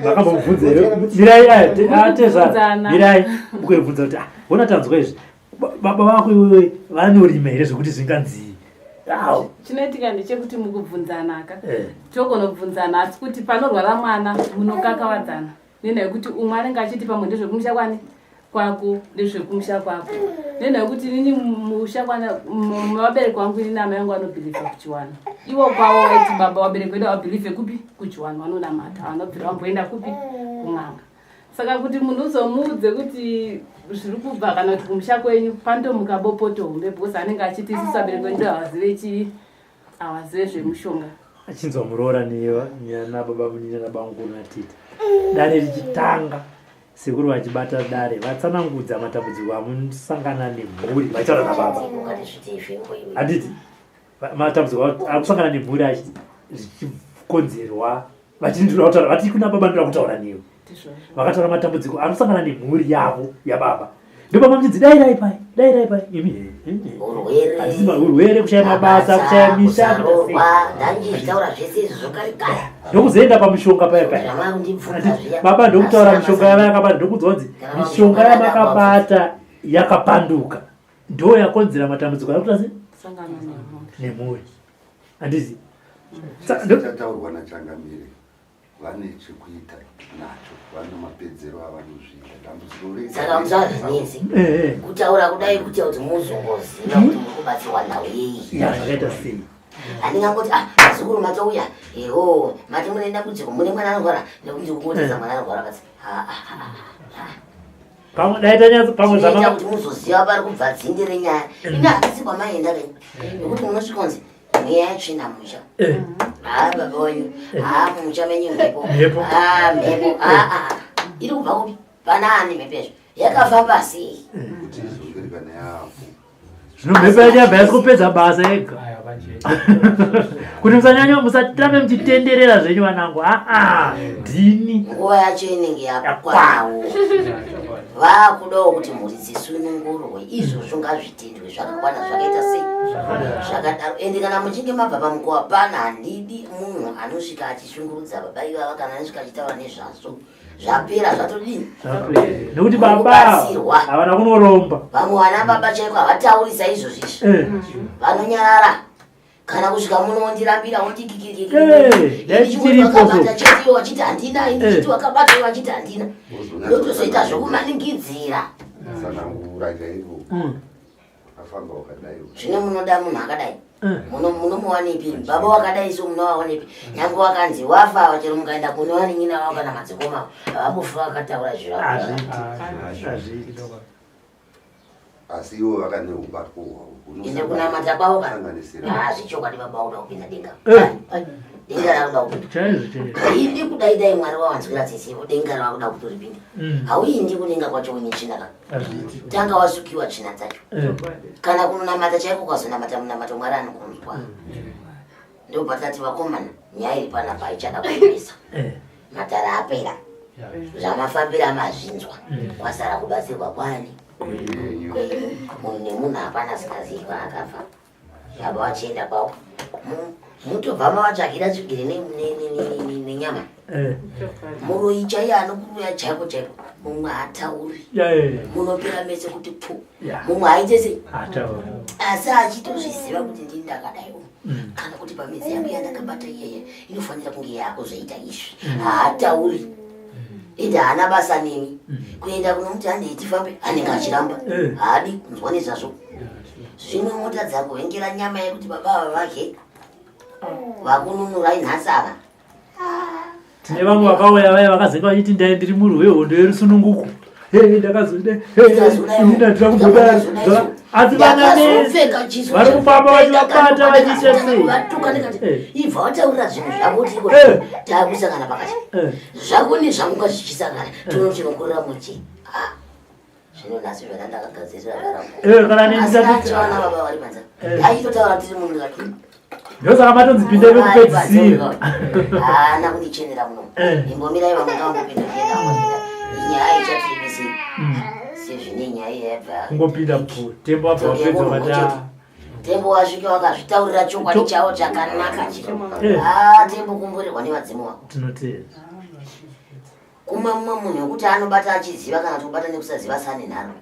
Makambobvunza here? Mirai aya atezvara. Kubvunzana. Mirai mukuibvunza kuti hona tanzwa izvi. Baba vako iwewe vanorima here zvekuti zvinganzi? Au. Chinoitika ndechekuti mukubvunzanaka togonobvunzana asi kuti panorwara mwana munokakavadzana nenhau yekuti umwe anenge achiti pamwe ndezvekumusha kwani kwako ndezvekumusha kwako nenhau yekuti inini musha kwana vabereki vangu inini amai vangu vanobhilivha kuchiwana ivo kwavo vaiti baba vabereki vedu havabhilivhe kupi kuchiwana vanonamata vanobvira vamboenda kupi kun'anga. Saka kuti munhu uzomuudze kuti zviri kubva kana kuti kumusha kwenyu panotomuka bopoto hombe because anenge achiti isusu vabereki vedu havazive chii havazive zvemushonga. Achinzwa muroora nababa munini nabamukuru natete. Dare richitanga sekuru vachibata dare vatsanangudza matambudziko amusangana nemhuri vachitaura nababa. Handiti matambudziko akusangana nemhuri zvichikonzerwa vachiti ndinoda kutaura vati kuna baba ndinoda kutaura newe. Vakataura matambudziko anosangana nemhuri yavo yababa. Ndobaba muchinzi dairai pai dairai pai imi Urwere. Handiti urwere kushaya mabasa kushaya misha kuita sei. Kusarorwa, ndandichitaura zvese izvi zvokare kare. Ndokuzoenda pamushonga paya paya. Zvamangondibvunza zviya. Baba ndokutaura Asina mishonga basa. yava yakabata ndokudzwa kunzi Kana mishonga pamushonga yamakabata yakapanduka ndo yakonzera matambudziko ari kuita sei Kusangana nemhuri. nemhuri. Handiti Chataurwa nachangamire vane chekuita nacho, vane mapedzero avanozviita dambudziko rega. Saka musazvinetsi Eh, eh. kutaura kudai kuti kuti muzongoziva kuti muri kubatsirwa nhau yei. Ya, zvakaita sei? Handingangoti ah vazukuru matouya eho mati mune dambudziko mune mwana anorwara nekuti kungotidza mwana anorwara basi. Ah, ah, ah, ah. Pamwe dai tanyatso pamwe Zvinoita zvama kuti muzoziva pari kubva dzinde renyaya. Ini handisi kwamaenda kai nekuti munosvika kunzi mweya yetsvina musha. Eh, Haa baba wenyu, haa musha menyu mhepo, Mhepo. haa mhepo, haa haa. Iri kubva kupi? Pana ani mhepo yazvo? Yakafamba sei? Kuti izongeri kana yapo. Zvino mhepo yacho yabva yasi kupedza basa yega. Aya panje. Kuti musanyanya musatambe muchitenderera zvenyu vanangu. Aa, ndini. Nguva yacho inenge yakwanawo. Vakudawo kuti mhuri dzisunungurwe, izvozvo ngazvitendwe zvakakwana zvakaita sei? Zvakadaro. Ende kana muchinge mabva pamukova pana, handidi munhu anosvika achishungurudza baba ivava kana anosvika achitaura nezvazvo. Zvapera zvatodini? Nekuti baba Kubatsirwa. havana kunoromba. Vamwe vana baba chaiko havatauri saizvozvo izvi. Vanonyarara kana kusvika muno wondirambira Eh, dai tichiripo so. wondikikirikiri chete iwe wachiti handina ini Eh. chiti wakabata iwe wachiti handina ndotozoita zvokumanikidzira. Tsanangura chaiko. Afamba wakadai. Zvino munoda munhu akadai munomuwanepi? Baba wakadai so munovawanepi? Nyange wakanzi wafa chero mukaenda kune vanin'ina vavo kana madzikoma havamufi vakataura zviro. Hazviiti. Hazviiti. Asi ivo vakane ubatwa hwavo. Ende kunamata kwavo ka Kusanganisira. hazvichokwadi baba vakuda kupinda denga. Eh. Ai, denga rakuda kupinda. Chaizvo chaizvo. Haidi kudai dai Mwari wawanzwira tsitsi ivo denga ravakuda kutoripinda. Hauindi kudenga kwacho une tsvina ka. Hazviiti. Tanga wasukiwa tsvina dzacho. Kana kunonamata chaiko ukazonamata munamato Mwari anokunzwa. Ndobva tati vakomana nyaya iri panapa haichada kuemesa. Matara apera. Zvamafambira mazvinzwa. Kwasara kubatsirwa kwani? Kwenyu. Munhu nemunhu hapana asingazivi kwaakabva. Baba vachienda kwavo. Mutobva mavatsvakira tsvigiri nenyama. Muroyi chaiye anokuroya chaiko chaiko. Mumwe haatauri. Munopera mese kuti pfu. Mumwe haite sei? Atauri. Asi achitozviziva kuti ndini ndakadaiwo. Kana kuti pamidzi yangu yandakabata iyeye inofanira kunge yakuzoita izvi. Haatauri. Ende haana basa nemi. Kuenda kunomuti handei tifambe anenge achiramba. Haadi kunzwa nezvazvo. Zvino motadza kuhengera nyama yekuti baba ava vadye. Vakununurai nhasi ava. Tine vamwe vakauya vaya vakazenga vachiti ndai ndiri murwi wehondo yerusununguko. Hey, ndakazoda. Hey, ini ndandira kumboda. Asi vana vese vari kufamba vachivabata vachiita sei? Vatuka ndikati ibva wataurira zvinhu zvako kuti iko taakusangana pakati. Zvako nezvangu ngazvichisangana. Tinochinokurira muchi. Ah. Zvino nhasi zvona ndakagadzirira Eh, kana neni Asi achiwana baba vari panze. Aitotaura tiri munhu ndikati Ndosaka matonzi pindai vekupedzisira. Haana kundichenera muno. Imbomirai vamwe ngavangopinda kuenda vangopinda. Nyaya ichatiribisi. Sezvine nyaya iya yabva. Kungopinda mupfuura. Tembo wabva wapedza vati Tembo wasvika wakazvitaurira chokwadi chavo chakanaka chiro. Eh. Ah, tembo kumborerwa nevadzimu vako. Tinotenda. Kumwe mumwe munhu wekuti anobata achiziva kana kuti kubata nekusaziva sane nharo.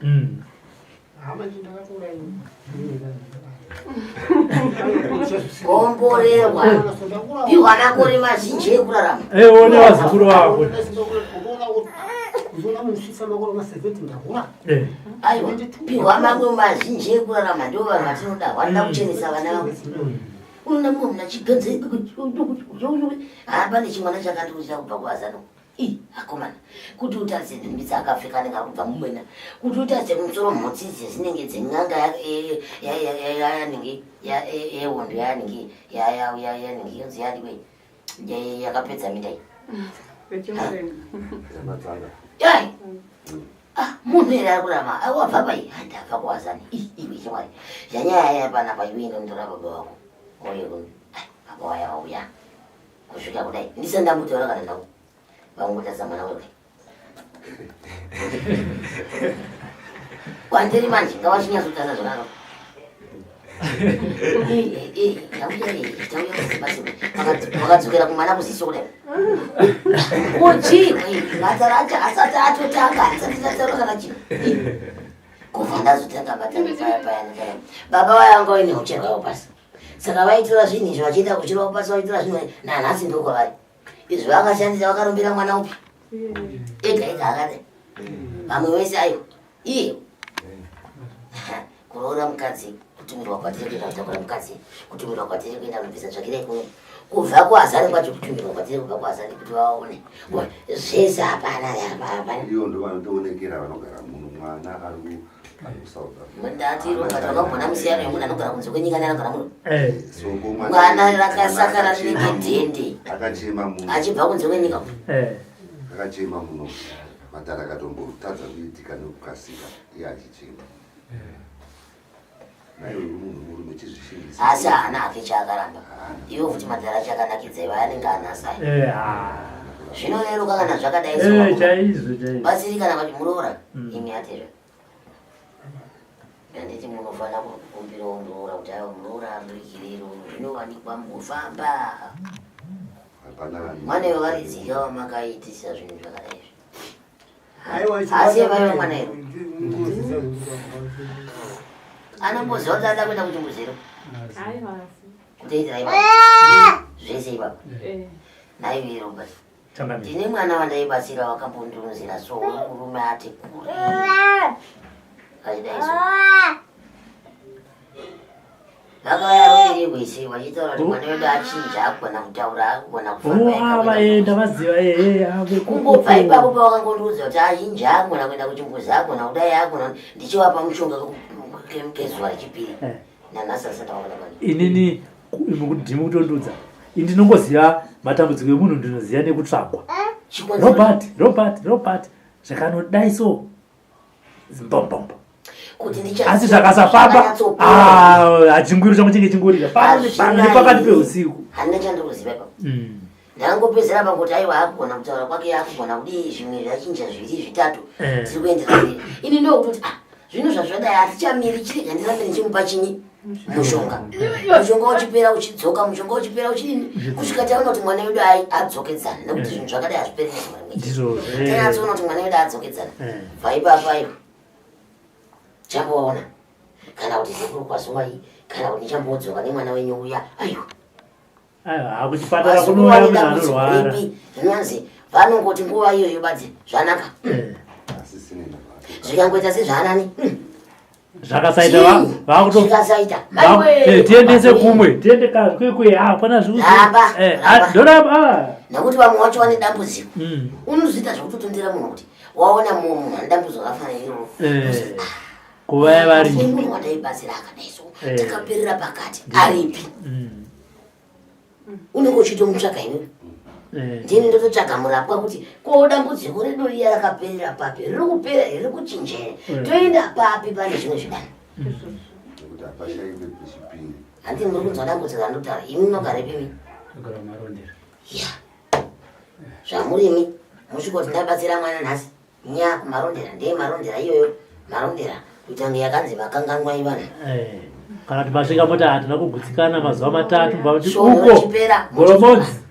Komborerwa. Piwa makore mazhinji ekurarama. Eh, one vazukuru vako. Uzoona munosvitsa makore ma 70 ndakura. Aiwa, piwa mamwe mazhinji ekurarama ndivo vanhu vatinoda vanoda kuchenesa vana vavo. Unoona mumwe munhu achiganza haa pane chimwana chakandiudzira kubva kuvazano. Ii, akomana, kuti utarise nhumbi dzaakapfeka anenge akubva mumwena, kuti utarise musoro mhotsi idzi dzinenge dzen'anga yanenge yehondo yanenge yanenge yonzi yadiwe yakapedza minda iyi. Yai! Ah, munhu here ari kurama wabva pai? Handabva kuwazani. Ii, iwe chimwari. Zvanyaya yaya panapa iwe inondora baba vako. Oye kuno. Baba waya wauya. Kusvika kudai. Ndisati ndambotaura kana navo. Vangotadza mwana wewe. Kwandiri manje ngavachinyatsotadza zvakanaka. Vakadzokera kumwana kuziso kudai. Kuchii matara acho asati atotanga asati ataura kana chii. Kubva ndazotanga matara paya paya. Baba vaya vanga vaine huchero hwavo pasi. Saka vaitora zvinhu izvi vachienda kuchirova pasi, vaitora zvinhu nanhasi ndokwavari. Izvi vakashandisa vakarumbira mwana upi? Ega ega akadai. Vamwe vese aiwa. Iye kuroora mukadzi kutumirwa kwatiri kuenda kutakura mukadzi kutumirwa kwatiri kuenda kunobvisa tsvakirai kuno kubva kuazari kwacho kutumirwa kwatiri kubva kuazari kuti vaone zvese hapana hapana iyo ndo vanotoonekera vanogara muno mwana ari ndati robert wakambona musiyano yemunhu anogara kunze kwenyika neanogara muno eh. mwana rakasakara rinenge dhende akachema muno achibva kunze kwenyika eh. akachema muno matara akatombotadza kuitika nekukasika iye achichema naiwe munhu murume chizvishingisa asi haana hake chaakaramba iwe futi madhara acho akanakidza iwe anenge anasai eh, ah. zvinoreruka kana zvakadai eh, chaizvo chaizvo batsiri kana vati muroora mm. imi atezva handiti munofanira kukumbirawo muroora kuti aiwa muroora amurikiriro zvinowanikwa mukufamba mwana iwe varidzika wamakaitisa zvinhu zvakadai izvi asi vaiva mwana iro anomboziva kuti ada kuenda kuchimbuziro kutoitira ipapo zvese ipapo eh. naive robert ndine mwana wandaibatsira wakambondunzira so murume ati kure achidai so vakauya ruviri rwese vachitaura kuti mwana wedu achinja akugona kutaura akugona kufambaenda vaziva ehe kungobva ipapo pawakangondiudza kuti achinja akugona kuenda kuchimbuzi akugona kudai akugona ndichivapa mushonga kezuva rechipiri eh. nanhasi asati aona inini ndimi kutondiudza ini ndinongoziva matambudziko emunhu ndinoziva nekutsvagwa robert robert robert zvakanodai so zimbambamba asi zvakasafamba ah, hachingwiro changu chinge chingorira pano nepano nepakati peusiku handina chandikuziva ipapo mm. ndangopedzera pakuti aiwa akugona kutaura kwake akugona kudii zvimwe zvachinja zviviri zvitatu eh. tiri kuendera mberi ini ndokutoti ah zvino zvazvadai hatichamiri chirega ndirambe ndichimupa chinyi mushonga mushonga uchipera uchidzoka mushonga uchipera uchidini kusvika taona kuti mwana wedu adzokedzana nekuti zvinhu zvakadai hazviperi nezuva rimwe tanyatsoona kuti mwana wedu adzokedzana eh. bva ipapo aiwa chamboona kana kuti sekuru kwazuwai kana kuti ndichambodzoka nemwana wenyu uya aiwa Aiwa, kuchipatara kunouya munhu anorwara. Zvinonzi vanongoti nguva iyoyo badzi zvanaka. Eh. Zvikangoita sezvaanani. Hmm. Zvakasaita vakutosaita. Eh, tiendese kumwe, tiende kwekwe hapana zviuzi. Eh, ah, ndoramba. Ah. Nekuti vamwe vacho vane dambudziko. Hmm. Unozoita zvekutotondera munhu kuti waona munhu ane dambudziko rakafanana iroro. Ah. Kuvaya vari. Munhu wandaibatsira akadai so takaperera pakati aripi. Hmm. Unenge uchitomutsvaga iwewe. Eh. Ndini ndototsvaga murapwa kuti ko dambudziko redu riya rakaperera papi riri kupera riri kuchinja here eh. toenda papi pane zvimwe zvidano hanti muri kunzwa dambudziko randokutaura imi munogarepi imi ya zvamurimi musvikoti ndabatsira mwana nhasi Nya kumarondera ndeye marondera iyoyo marondera kuita kunge yakanzi makanganwa ivana. Eh, kana kuti masvika moti hatina kugutsikana mazuva matatu bva kuti uko goromodzi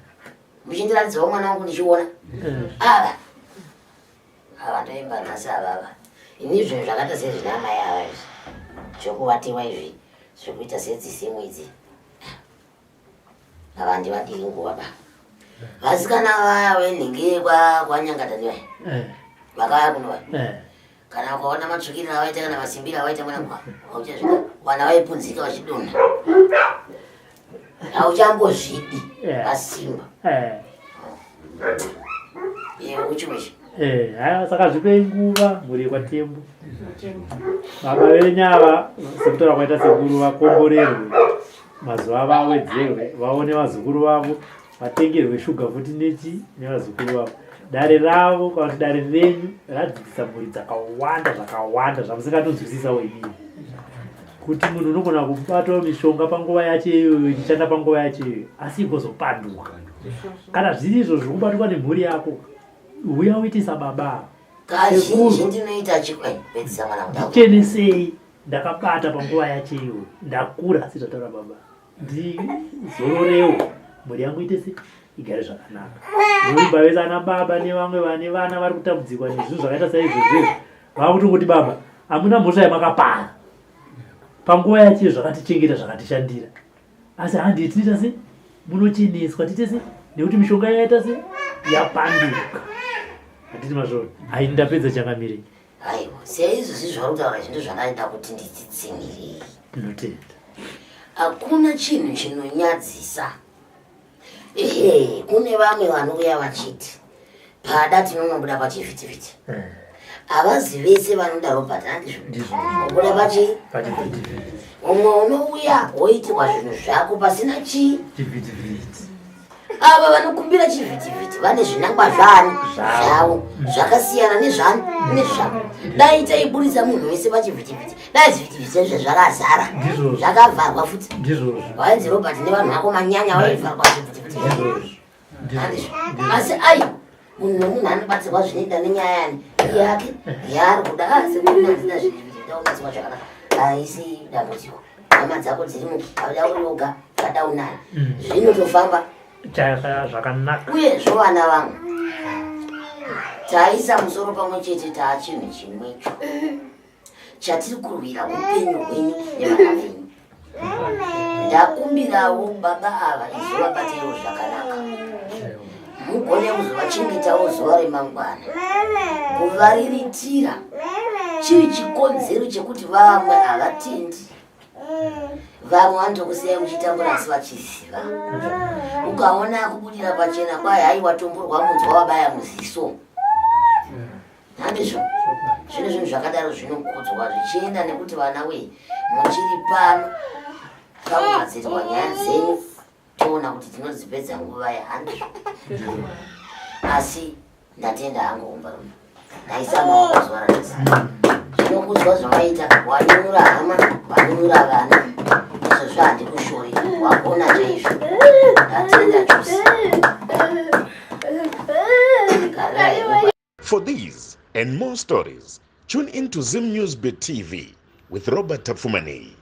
muchindiratidzawo mwana wangu ndichiona eh. ava ava ndoimba nhasi avava ini zvinhu zvakaita sezvina amai ava izvi zvekuvatiwa izvi zvekuita sedzisimu idzi ava ndivadii nguva ba vasikana vaya venhingi kwanyangatani vaya eh. vakaya kuno vaya eh. kana ukaona matsvukiriro avaita kana masimbiro avaita mwana auchazvida vana vaipunzika vachidonha hauchambozvidi eh. vasimba uchiwechi haya saka zvipei nguva mhuri yekwatembo baba venyu ava sekutaura kwaita sekuru vakomborerwe mazuva avo awedzerwe vaone vazukuru vavo vatengerwe shuga futi nechi nevazukuru vavo dare ravo kana kuti dare renyu radzidzisa mhuri dzakawanda zvakawanda zvamusingatonzwisisawo imini kuti munhu unogona kubatwa mishonga panguva yacho iyoyo ichishanda panguva yacho iyoyo asi igozopanduka kana zviri izvo zviri kubatwa nemhuri yako uya uitisa baba kazhinji ndinoita chipedzisa mwana ndichenesei Ndakabata panguva yacho iyoyo ndakura sezvataura baba ndizororewo mhuri yangu ite se igare zvakanaka ndinoimba vese ana baba nevamwe vane vana vari kutambudzikwa nezvinhu zvakaita saizvozvo izvo vakutongoti baba hamuna mhosva yamakapara panguva yacho iyo zvakatichengeta zvakatishandira. Asi handi tinoita se munocheneswa tiite se nekuti mishonga yaita se yapanduka. Handiti mazvona? Hai ndapedza changamire. Aiwa, seizvozvi zvauri kutaura izvi ndozvandaida kuti nditsitsinirei. Ndinotenda. Hakuna chinhu chinonyadzisa. Ehe, kune vamwe vanouya vachiti pada tinonobuda pachivhitivhiti. Eh. Havazi vese vanoda Robert, handizvo? Kubuda pachi? Pachivhitivhiti. Umwe unouya woitirwa zvinhu zvako pasina chii? Chivhitivhiti. Ava vanokumbira chivhitivhiti vane zvinangwa zvani zvavo zvakasiyana nezvani nezvavo. Dai taiburitsa munhu wese pachivhitivhiti, dai zvivhitivhiti chaizvo zvakazara zvakavharwa futi. Wainzi Robert nevanhu vako manyanya waivharwa zvivhitivhiti. Handizvo. Asi ai munhu nemunhu anobatsirwa zvinoenda nenyaya yani yake yaari kuda asi ah, munhu anzida zvivhitivhiti unobatsirwa zvakanaka haisi dambudziko. Hama dzako dziri muda uri woga vada unani mm. zvinotofamba zvakanaka uyezvo vana vangu taisa musoro pamwe chete taa chinhu chimwecho chatiri kurwira upenyu hwenyu nevana venyu ndakumbirawo baba ava izovabatewo zvakanaka mugone kuzovachengetawo zuva remangwana kuvariritira chiri chikonzero chekuti vamwe havatendi vamwe vanotokusiyai muchitambura asi vachiziva ukaona akubudira pachena kwai hai watomborwa munzwa wabaya muziso handizvo zvino zvinhu zvakadaro zvinokudzwa zvichienda nekuti vana wee muchiri pano pakugadzirwa nyaya dzenyu toona kuti tinodzipedza nguva yahandizvo asi ndatenda hangu hombarume ndaisa maoko zuva ranhasi zvinokudzwa zvavaita wanunura hama wanunura vana izvozvo handikushori wagona chaizvo ndatenda chose For these and more stories, tune in to Zim News Bit TV with Robert Tafumani.